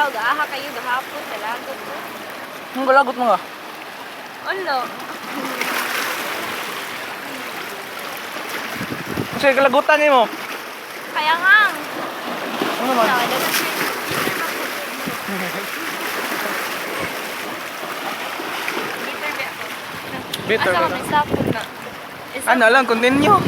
Ikaw, gaaha kayo, gahapon, kalagot ko. Anong galagot mo nga? Ano? Kasi kalagutan nimo. Kaya nga. Ano naman? Ano, dagan siya. Bitter ba ako? Bitter Asa ba? ka may sapon na? Ano lang, continue.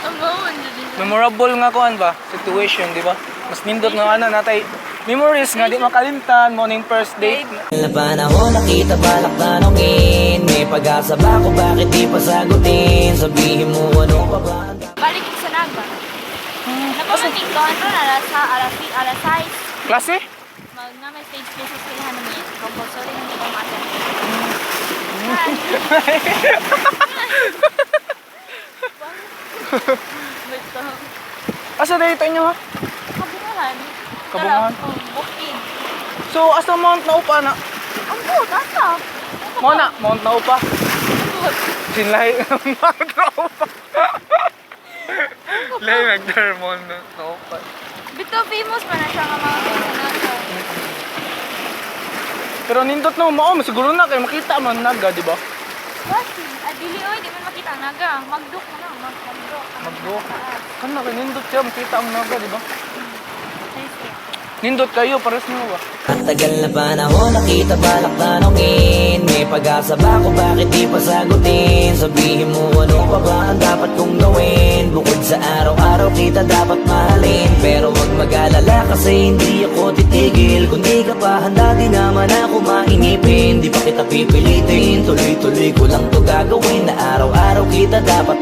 Ang bawon dyan. Memorable nga kuan ba? Situation, di ba? Mas nindot nga ano natay memories nga di makalimtan morning first date. Na panahon nakita balak tanongin. May pag-asa ba ko bakit di pa sagutin? Sabihin mo ano pa ba ang Balik ko sa Naga. Napamating ko, ano na, alas, alas, alas 6. Klase? Mag na may stage play sa eskwelahan namin. Compulsory na ko ma. Wait lang. Asa dito inyo ha? Kabungahan. Kabungahan? Tara, oh, bukid. So asa Mount Naupa na? Ang buot, asa? Mo na, Mount Naupa. Ang buot. Sinlahi ng Mount Naupa. Lahi nagdar Mount Naupa. Bito famous pa na siya nga mga sa Naga. Pero nindot na mao, siguro na kay makita man Naga, di ba? Basi, adili oy, di man makita ang Naga. Magduk na lang, magduk. Magduk. Kana kay nindot siya makita ang Naga, di ba? Nice. Nindot kayo pares nimo ba? Ang tagal na panahon nakita balak tanongin. May pag-asa ba ko bakit di pa sagutin? Sabihin mo ano pa ba ang dapat kong gawin? Bukod sa araw-araw kita dapat mahalin. Pero wag mag-alala kasi hindi ako titigil. Kung di ka pa handa di naman ako mainipin. Di pa kita pipilitin. Tuloy-tuloy ko lang to gagawin. Na araw-araw kita dapat